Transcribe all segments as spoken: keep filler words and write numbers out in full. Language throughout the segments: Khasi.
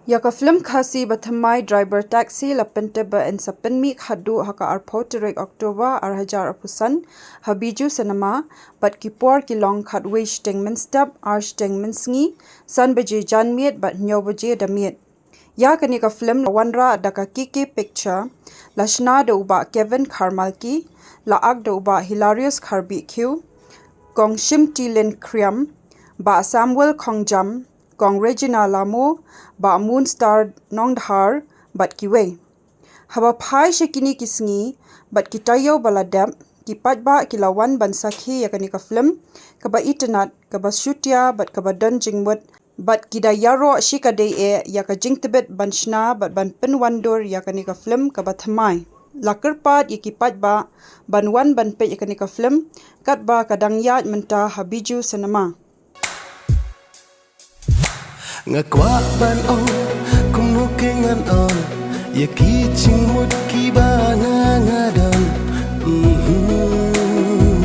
Ïa ka film Khasi ba thymmai Driver Taxi la pyntip ba yn sa pynmih khadduh ha ka arphew tarik October arhajar arphew san ha Bijou Cinema, bad ki por ki long khatwei shiteng mynstep, ar shiteng mynsngi, san baje janmiet bad hynñiew baje da miet. Ïa kane ka film la wanrah da ka K K Picture, la shna da u Bah Kevin Kharmalki, la ak da u Bah Hilarius Kharbih Khiew, Kong Shimtilin Khriam, Bah Samuel Khongjam, Kong Regina Lamo, Bah Moonstar Nongdhar, bad kiwei. Haba phai sha kine ki sngi bad ki taïew ba la dep, ki paidbah ki la wan ban sakhi ïa kane ka film kaba itynnad, kaba shutia bad kaba don jingmut, bad ki da ïaroh shikatdei eh ïa ka jingtbit ban shna bad ban pynwandur ïa kane ka film kaba thymmai. La kyrpad ïa ki paidbah ban wan ban peit ïa kane ka film, katba ka dang ïaid mynta ha Bijou Cinema. Nga kwah ban ong kumno ke ngan ong ïa ki jingmut kiba nga nga don. Mhm.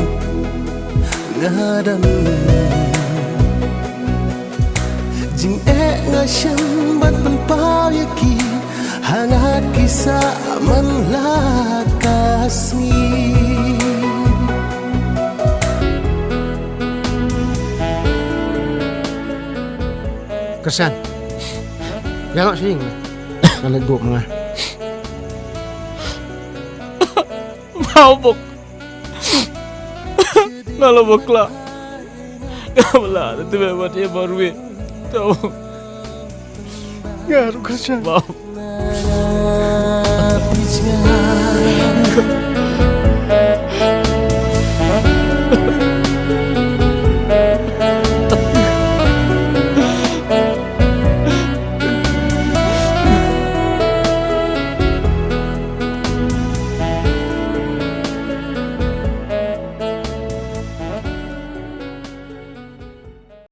Nga don. Jingeh nga shem ban pynpaw ïa ki, ha nga ki sa man la ka sngi. Kyrshan. Ïa nga sing. Nga leit buh ma nga. Mabok. Nga la bakla. Nga la da tebe mat ïa marwei. Tau. Nga ruh kyrshan. Mabok.